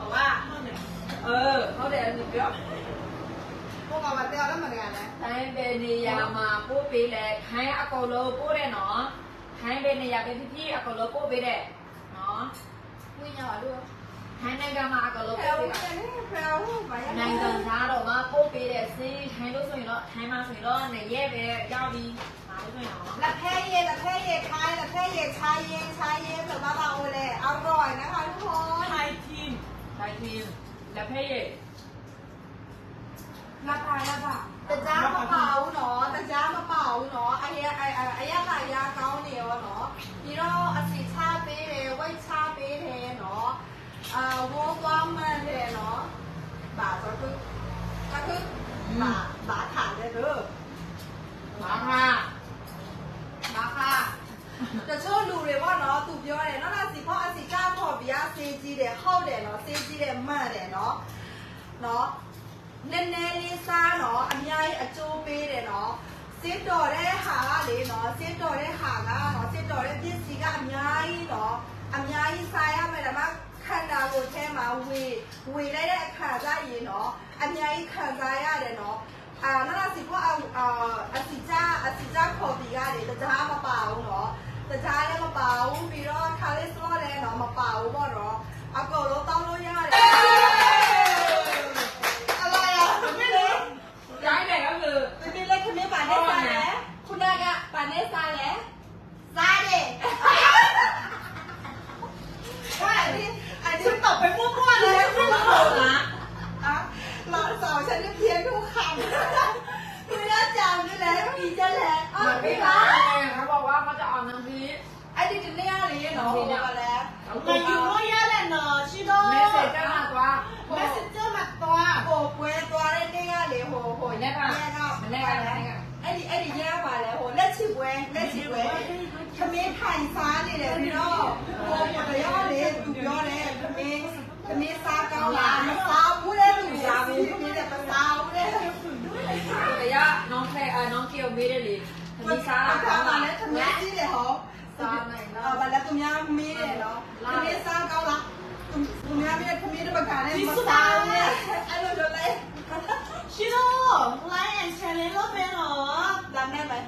အဝဲ, ဟုတ်တယ်, မပြော, ထိုင်ဘယ်နေရာမှာ ပို့ပေးလဲ, ထိုင်အကုန်လုံးပို့တယ်နော်, ထိုင်ဘယ်နေရာပဲဖြစ်ဖြစ် အကုန်လုံးပို့ပေးတယ်နော်, ထိုင်နိုင်ငံမှာ အကုန်လုံးပို့ပေးတယ်, နိုင်ငံခြားတော့မှ ပို့ပေးတယ်, ဆေးထိုင်လို့ဆိုရင်တော့, ထိုင်မှာဆိုရင်တော့ နှစ်ရက်ပဲရောက်ပြီ, မှာလို့ဆိုရင်တော့, လက်ဖက်ရည်, လက်ဖက်ရည်, ထိုင်လက်ဖက်ရည်, ထိုင်ရည်, ထိုင်ရည်, ဘယ်မှာပါလဲ, အရော်นะคะทุกคน, Thai team, Thai team, လက်ဖက်ရည် လၢ်ဘၣ်လၢ်ဘၣ်, တကြားမပါဘူးနော်, တကြားမပါဘူးနော်, အရသာအရသာ ကောင်းနေရောနော်, ပြီးတော့ အစံချပေးတယ်, ဝိတ်ချပေးတယ်နော်, အဝိုးသွားမှန်တယ်နော်, ဘာသာခု, ဘာခု, ဘာ, ဘာခါလဲလို့, ဘာခါ, ဘာခါ, တချို့လူတွေပေါ့နော်, သူပြောတယ်, နောက်ထပ်စီဖီအစံချခေါ်ပြီး ဆေးကြီးတယ်, ဟုတ်တယ်နော်, ဆေးကြီးတယ်, မှန်တယ်နော်, နော်, နည်းနည်းလေးစားနော်, အများကြီးအကျိုးပေးတယ်နော်, ဆေးတော်တဲ့ဟာကလေနော်, ဆေးတော်တဲ့ဟာကနော်, ဆေးတော်တဲ့ပစ္စည်းကအများကြီးနော်, အများကြီးစားရမယ်, ဒါမှခန္ဓာကိုယ်ထဲမှာဝင်, ဝင်လိုက်တဲ့အခါကျရင်နော်, အများကြီးခံစားရတယ်နော်, အာ, နောက်ထပ်စီဖီအ, အာ, အစံချ, အစံချခေါ်ပြီးရတယ်, တကြားမပါဘူးနော်, တကြားလည်းမပါဘူး, ပြီးတော့ ခါလေးစလော့လည်းနော်, မပါဘူးပေါ့နော်, အကုန်လုံးတောင်းလို့ရတယ်, အလားရ, မ့မ့ၢ်လဲ, မ့မ့ၢ်လဲ, ခမ့ၢ်ဘာနဲ့စားလဲ, ခုနကဘာနဲ့စားလဲ, စားတယ်, အနံၤ, အနံၤ, ฉันตอบไปมั่วๆเลย, อ่ะ, หลานสาวฉันเนี่ยเพี้ยนทุกคำ, ไม่ได้จำด้วยแหละ, ไม่มีเจ้าแหละ, อ่ะ, ไม่ได้, เขาบอกว่าเขาจะเอาน้ำพริก, အဲ့ဒီတနေ့ကလေနော်, ဟိုကလည်း, မယူလို့ရတယ်နော်, ရှိတော့, Messenger မှာသွား, Messenger မှာသွား, ဟိုပွဲသွားတဲ့နေ့ကလေ, ဟို, ဟို, မနေ့က, မနေ့က, မနေ့က အဲ့ဒီ အဲ့ဒီ ရပါတယ် ဟို လက်ချစ်ပွဲ လက်ချစ်ပွဲ ထမင်းထိုင်စားနေတယ် ပြီးတော့ ဟို ပတယောက်လေ သူပြောတယ် ထမင်း ထမင်းစားကောင်းလား မစားဘူးတဲ့ သူများ မင်း မင်းလည်း မစားဘူးတဲ့ တယောက် น้องแพร เอ่อ น้องเกลမေးတယ်လေ ထမင်းစားလား ကောင်းလား ထမင်းရှိတယ် ဟော စားနိုင်လား ဘာလဲ သူများမေးတယ်နော် ထမင်းစားကောင်းလား သူ သူများမေးတယ် ထမင်းတစ်ပကနဲ့ မစားဘူးတဲ့ အဲ့လိုပြောလိုက် ရှင်တို့ like and share လေးလုပ်ပေးနော် ဒါနဲ့ပဲ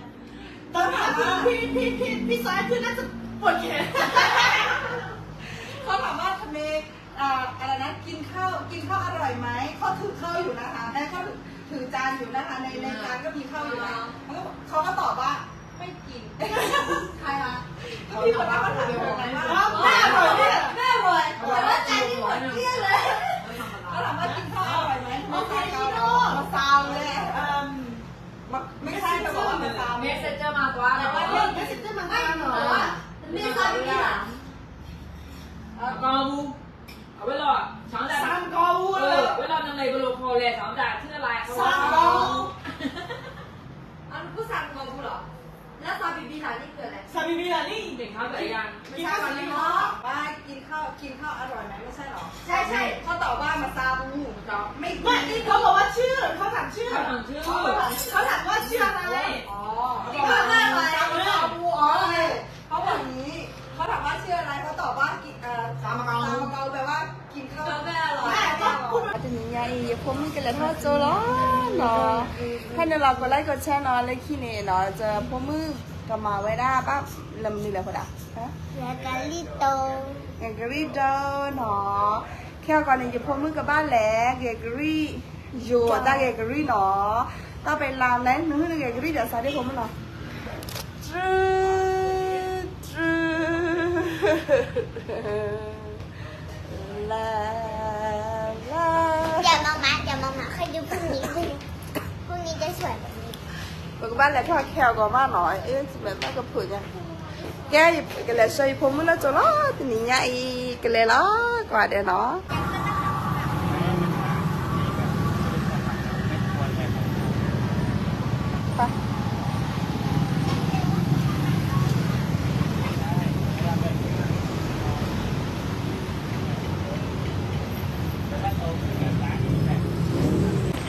တမန် พี่ พี่ พี่ พี่ซ้ายคือน่าจะปวดแขน เขาถามว่าทำไม อ่า อะไรนะ กินข้าว กินข้าวอร่อยไหม เขาถือข้าวอยู่นะคะ แม่เขาถือ ถือจานอยู่นะคะ ใน ในจานก็มีข้าวอยู่นะ แล้วก็เขาก็ตอบว่า ไม่กิน ใครคะ ก็พี่คนนั้นเขาถามผมไงว่า แม่อร่อยเนี่ย แม่อร่อย แต่ว่าจานนี้หมดเกลี้ยงเลย เขาถามว่ากินข้าวอร่อยไหม โอเค พี่โน่ มาซาวเลย เอิ่ม ไม่ใช่ แต่บอกว่ามาซาว messenger มาก่อน แต่ว่าเรื่อง messenger มาก่อนเหรอ ไม่ ไม่ซาวไม่มีหรอ အကောင်ဘူး အဝဲလီၤ ဆၣ်ဒၣ် ဆၣ်ကီဘူး အဝဲလီၤ နမ့ၢ်ဘၣ်လိာ်ခီလဲၣ် ဆၣ်ဒၣ် ဆၣ်ဒၣ် ဆၣ်ကီဘူး အလူၤဆၣ်ကီဘူးလီၤ แล้วซาบีบีล่ะ นี่คืออะไร ซาบีบีล่ะ นี่ กินข้าวหรือยัง กินข้าวหรือยัง ว่ากินข้าว กินข้าวอร่อยไหม ไม่ใช่เหรอ ใช่ ใช่ เขาตอบว่ามาซาบู ไม่กิน ไม่ เขาบอกว่าชื่อ เขาถามชื่อ เขาถามชื่อ เขาถามว่าชื่ออะไร อ๋อ กินข้าวอร่อย ซาบู อ๋อ โอเค เขาบอกอย่างนี้ เขาถามว่าชื่ออะไร เขาตอบว่ากิน เอ่อ ซามะเกา ซามะเกา แปลว่ากินข้าว ข้าวแม่อร่อย တနံၤညါအံၤ ယဖိမုၣ်ကလဲၤထီၣ်ကၠိလီၤနီၤ ဖဲန့ၣ်လီၤ ကိးlikeကိးshareနီၤ လၢခံန့ၣ်နီၤ ယဖိမုၣ်ကမၤဝဲဒၣ်ဘၣ် လၢမနုၤလဲၣ်ဃိဒၣ် ဂဲၤကရံၣ်ဒိၣ် ဂဲၤကရံၣ်ဒိၣ်နီၤ ခဲအံၤကီးန့ၣ် ယဖိမုၣ်ကဘၣ်လဲၤဂဲၤကရံၣ် ယိၤတၢ်ဂဲၤကရံၣ်နီၤ တၢ်ပဲလါလဲၣ် နုၤဂဲၤကရံၣ်ဒီးစးဒ့ၣ်ဖိမုၣ်နီၤ တြူ တြူ လါ လါ เดี๋ยวมาม่า เดี๋ยวมาม่าค่อยดูพรุ่งนี้ พรุ่งนี้ พรุ่งนี้จะสวยกว่านี้ ပကဘၣ်လဲၤထီၣ်ခဲအံၤကီးမးနီၤ အ့ စမဲဘၣ်ကဖုးညါ ကဲ ကလဲၤဆှၢယဖိမုၣ်လၢကၠိလီၤ တနံၤညါအံၤ ကလဲၤလီၤ ကွၢ်ဒဲးနီၤ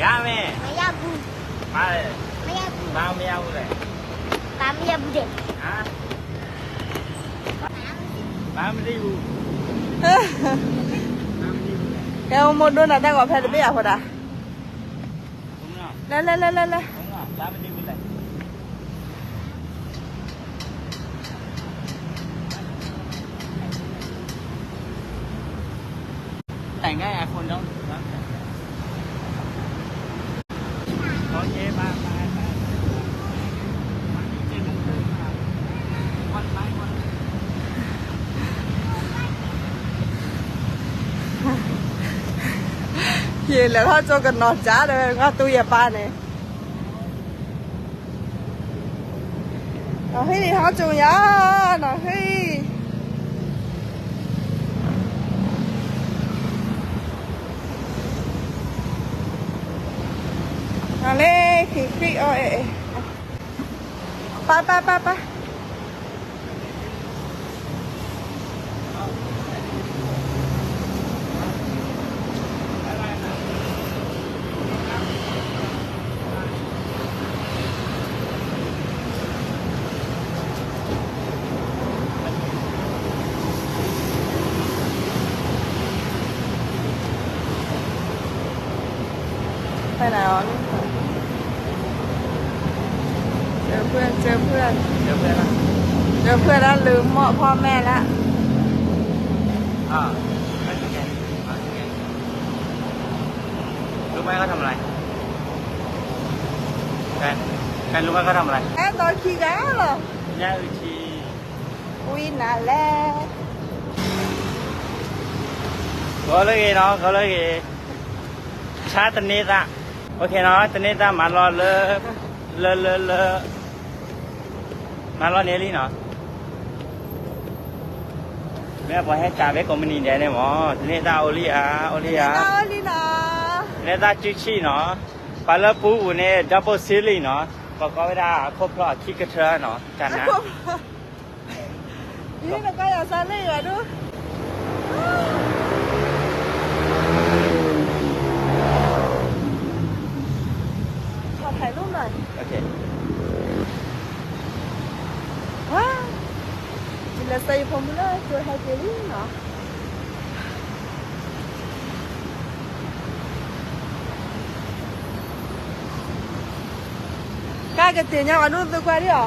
ရမယ် မရဘူး ဘာလဲ မရဘူး ဘာမရဘူးလဲ ဘာမရဘူးလဲ ဟမ် ဘာမသိဘူး ဘာမသိဘူးလဲ ကဲ မိၢ်ဒိၣ်နၤတၢ်ဂီၤဖဲတဘ့ၣ်အဃိဒၣ် လဲ လဲ လဲ လဲ လဲ แต่งได้อะคนต้อง โอเค ไป ไป ไป วันไหน วันไหน ယလဲၤထီၣ်ကၠိကနီၤကၠးဒီး ငါသူယပၢ်န့ၣ် နီၤဟ့ၣ် ဟီၣ်ကၠိယါ နီၤဟ့ၣ် နီၤလၢ ဃံးဃံးအီၤ အဲ အဲ ပၢ် ပၢ် ပၢ် ပၢ် ไปไหนอ๋อนี่ เจอเพื่อน เจอเพื่อน เจอเพื่อนละ เจอเพื่อนแล้ว ลืมพ่อแม่ละ อ่า ไม่เป็นไง อ่า เป็นไง รู้ไหมเขาทำอะไร แฟน แฟนรู้ไหมเขาทำอะไร အဲ တော့ခံကလီၤ ညအုချီ ဝံနၤလဲၣ် ဂီၤလၢဂ့ၤနီၤ ဂီၤလၢဂ့ၤ ဆါတန့သး โอเคနီၤ တန့သးမၤလီၤလၢ လၢ လၢ လၢ မၤလီၤန့ၢ်လံနီၤ မ့ၢ်ပှၤဟဲကးဘဲကုမ္ပဏီဒဲးန့ၣ်မ့ၢ် တန့သးအိၣ်လံဧါ အိၣ်လံဧါ တန့သးအိၣ်လံနီၤ တန့သးစုဆံၣ်နီၤ ပှၤလၢပူၤပူၤန့ၣ် double ceiling နီၤ ကီကီဝဲဒၣ်ခိၣ်ဖျီၣ်အခံကထၢနီၤ ကနၤ အံၤနကီယၤစးလ့ၣ်ယၤဒိၣ် ขอถ่ายรูปหน่อย โอเค ဝါ ယလဲၤစဲယဖိမုၣ်လၢကၠိဟဲက့ၤလံနီၤ ကကတ့ၢ်ညါဝဲဒိၣ်သုကွၢ်ဒံးအီၤ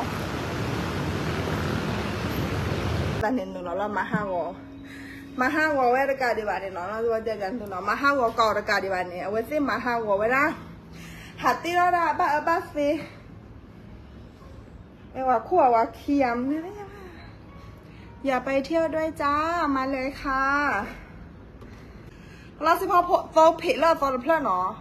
တၢ်န့ၣ်နုာ်လီၤလၢမၤဟးဂီၤ မၤဟးဂီၤဝဲတကးဒံးဘၣ်န့ၣ်နီၤ လၢဝဲတဲကနုာ်နီၤ မၤဟးဂီၤကီးတကးဒံးဘၣ်န့ၣ် အဝဲသ့ၣ်မၤဟးဂီၤဝဲဒၣ် ဟးတ့ထီၣ်ဒၣ်ဘၣ်အၢဘၣ်သီ မ့ၢ်ဝဲခိၣ်အဝဲခံယၤမနုၤ อย่าไปเที่ยวด้วยจ้า มาเลยค่ะ နီၢ်လါစ့ဖီသိဖံးလၢအသီတဖျၢၣ်နီၤ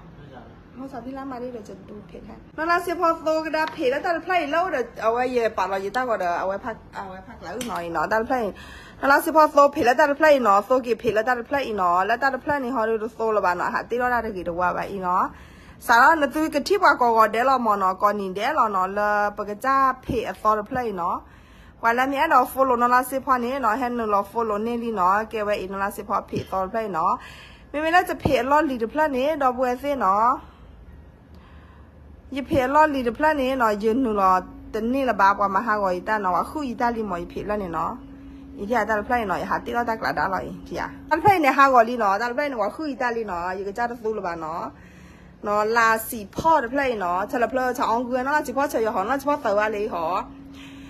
မ့ၢ်စးဖံးလၢမၤဒ်ဒီး จะดูเพจให้ နီၢ်လါစ့ဖီသိကဒါဖံးလၢတၢ်တဖျၢၣ်အံၤလၢအိၣ်ဒီး အဝဲယပာ်လီၤယတၢ်ဂီၤဒီး အဝဲဖးကျးအုၣ်နီၤအံၤနီၤ တၢ်တဖျၢၣ်အံၤ နီၢ်လါစ့ဖီသိဖံးလၢတၢ်တဖျၢၣ်အံၤနီၤ သိက့ၤဖံးလၢတၢ်တဖျၢၣ်အံၤနီၤ လၢတၢ်တဖျၢၣ်န့ၣ်ဟီဒုးတသိလၢၤဘၣ်နီၤ ဟးတ့ထီၣ်ဒၣ်တဂ့ၤတဝါဘၣ်အံၤနီၤ စးထီၣ်နသုကထံၣ်ပှၤကိးဂီၤဒဲးလီၤမ့ၢ်နီၤ ကိးနံၤဒဲးလီၤနီၤ လၢပကစၢ်ဖံးအသီတဖျၢၣ်အံၤနီၤ ပှၤလၢမ့ၢ်အဲၣ်ဒိး follow နီၢ်လါစ့ဖီန့ၣ်နီၤ ဟဲနုာ်လီၤ follow န့ၢ်လံနီၤ ကဲဝဲအံၤနီၢ်လါစ့ဖီဖံးအသီတဖျၢၣ်အံၤနီၤ မ့မ့ၢ်လၢယဖံးအလီၢ်လံၤတဖျၢၣ်န့ၣ် ဒီပုၢ်ဝဲၢ်သ့ၣ်နီၤ ယဖံးအလီၢ်လံၤတဖျၢၣ်န့ၣ်နီၤ ယနုာ်လီၤတန့ၢ်လၢၤဘၣ် ပှၤမၤဟးဂီၤယတၢ်နီၤ ပှၤဃုယတၢ်လံမ့ၢ် ယဖံးလၢန့ၣ်နီၤ ယထံၣ်တၢ်တဖျၢၣ်အံၤနီၤ ယဟးတ့ထီၣ်တၢ်ကျးဒါလီၤအံၤ တၢ်တဖျၢၣ်အံၤန့ၣ် ဟးဂီၤလံနီၤ တၢ်တဖျၢၣ်အံၤန့ၣ် ပှၤဃုယတၢ်လံနီၤ ယကစၢ်တသူလၢၤဘၣ်နီၤ နီၢ်လါစံးဖီတဖျၢၣ်အံၤနီၤ ဆၢလၢဖျၢၣ်ယိၤဆၣ်အီၣ်ဂုၢ်နီၢ်လါစံးဖီဆၢယီၤဟီ နီၢ်လါစံးဖီသၢဝဲလၢအံၤဟီ နီၢ်လါ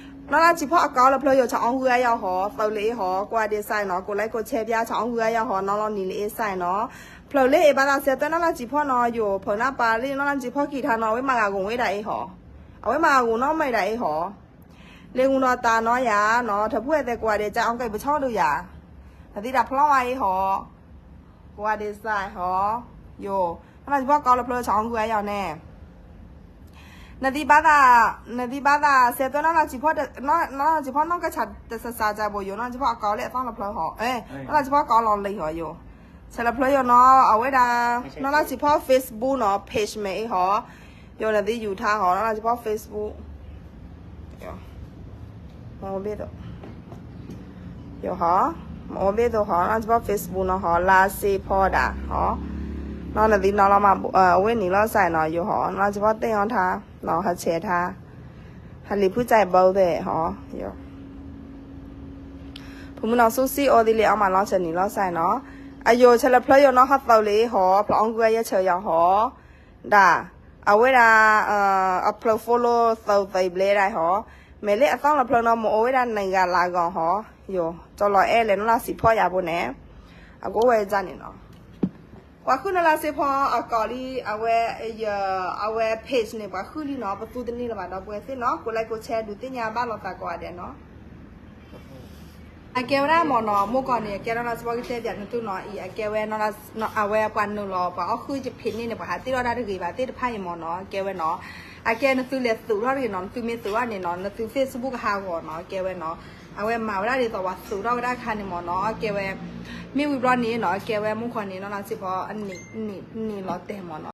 စံးဖီအကီလၢဖျၢၣ်ယိၤဆၣ်အီၣ်ဂုၢ်အါယီၤဟီ သၢလၢအံၤဟီ ကွၢ်ဒ့စၢ်နီၤ ကိးlikeကိးshareဖျါဆၣ်အီၣ်ဂုၢ်အါယီၤဟီ နီၢ်လီၤနံၤလၢအံၤစၢ်နီၤ ဖျၢၣ်လၢအံၤဘၣ်သးဆဲးသွဲနီၢ်လါစံးဖီနီၤ ယိၤဖၢးနၢ်ပၢ်လၢနီၢ်လါစံးဖီကံၢ်ထါနီၤ အဝဲမၤဂၤဂိၤဝဲဒၣ်အံၤဟီ အဝဲမၤဂၤဂိၤနီၢ်မ့ၢ်ဒၣ်အံၤဟီ လ့ၤဂုၤနီၤတၢ်နီၤယၤနီၤ ထၢဖုအဲၣ်သဲးကိးဂၤဒဲး ကၢ်အီၣ်ကဲအံၤပဆီဒိၣ်ယၤ နသံတၢ်ဖျီဝါအံၤဟီ ကိးဂၤဒဲးစၢ်ဟီ ယိၤ နီၢ်လါစံးဖီကီလၢဖျၢၣ်ယိၤဆၣ်အီၣ်ဂုၢ်အါယီၤန့ၣ် နသံဘၣ်သး နသံဘၣ်သးဆဲးသွဲနီၢ်လါစံးဖီ နီၢ်လါစံးဖီနီၢ်ကဆၣ်တစးစးဘိယိၤ နီၢ်လါစံးဖီအကီလၢအသီလၢဖျၢၣ်ဟီ နီၢ်လါစံးဖီကီလီၤလံဟီယိၤ ဆဲးလၢဖျၢၣ်ယိၤနီၤ အဝဲဒၣ် နီၢ်လါစံးဖီ Facebook နီၤ page မ့ၢ်အံၤဟီ ယိၤနသံယူၤထါဟီ နီၢ်လါစံးဖီ Facebook မ့ၢ်အိၣ်ဘ့ၣ်သိး ယိၤဟီ မ့ၢ်အိၣ်ဘ့ၣ်သိးဟီ နီၢ်လါစံးဖီ Facebook နီၤဟီ လါစ့ဖီဒၣ်ဟီ နီၢ်နသံနီၤလီၤမး အဝဲနံၤလီၤစဲးနီၤ ယိၤဟီ နီၢ်လါစံးဖီသ့ၣ်အီၤထါ နီၤဟးဆဲးထါ ဟးလံၤဖုၣ်စဲးဘၢသဲးဟီ ယိၤ ဖုမုၣ်နီၤဆူၣ်စံၣ်အိၣ်သံလံအီၣ်မးလီၤဆဲးနံၤလီၤစဲးနီၤ အယိၤဆဲးလၢဖျၢၣ်ယိၤနီၤ ဟီသၢလံဟီ ဖျၢၣ်အီၣ်ဂုၢ်အါယဲၢ်ဆၢယၤဟီ ဒၣ် အဝဲဒၣ် အဖျၢၣ် follow သၢသံဘျဲဒၣ်ဟီ မ့ၢ်လၢအသီလၢဖျၢၣ်နီၤ မ့ၢ်အိၣ်ဝဲဒၣ်နဂၤလၢအဂီၢ်ဟီ ယိၤ ကၠီလီၤအဲၣ်လဲၣ်နီၢ်လါစံးဖီယၤဘိန့ၣ် အကအိၣ်ဝဲဒၣ်န့ၣ်နီၤ ပှၤဃုနီၢ်လါစ့ဖီအကီလံ အဝဲ အဝဲ page န့ၣ် ပှၤဃုလံနီၤ ပသူတန့ၢ်လၢၤဘၣ်ဒီပုၢ်ဝဲၢ်သ့ၣ်နီၤ ကိးlikeကိးshare ဒုးသ့ၣ်ညါဘၣ်လိာ်သးကိးဂၤဒဲးနီၤ အကဲဝဲဒၣ်မ့ၢ်နီၤ မိၢ်ကီၢ်န့ၣ် အကဲနီၢ်လါစ့ဖီကတဲပၠးနသုနီၤ အံၤအကဲဝဲ အဝဲပှၤနုာ်လီၤ ပှၤအီၣ်ဃုယဖံးန့ၢ်န့ၣ် ပှၤဟးတ့ထီၣ်ဒၣ်တဂ့ၤဘၣ်သ့ၣ်တဖၣ်အံၤမ့ၢ်နီၤ အကဲဝဲနီၤ အကဲနသုလဲၤသုးထီၣ်တဂ့ၤနီၤ နသုမ့ၢ်သုးထီၣ်န့ၣ်နီၤ နသု Facebook ကဟးဂီၤနီၤ အကဲဝဲနီၤ အဝဲမၤဝဲဒၣ်ဒ်သိးပှၤသုးထီၣ်ဝဲဒၣ်အခါန့ၣ်မ့ၢ်နီၤ အကဲဝဲ မ့ၢ်ဝံၤဘျီန့ၣ်နီၤ အကဲဝဲမိၢ်ကီၢ်န့ၣ် နီၢ်လါစ့ဖီ နံၤလီၤတဲာ်မ့ၢ်နီၤ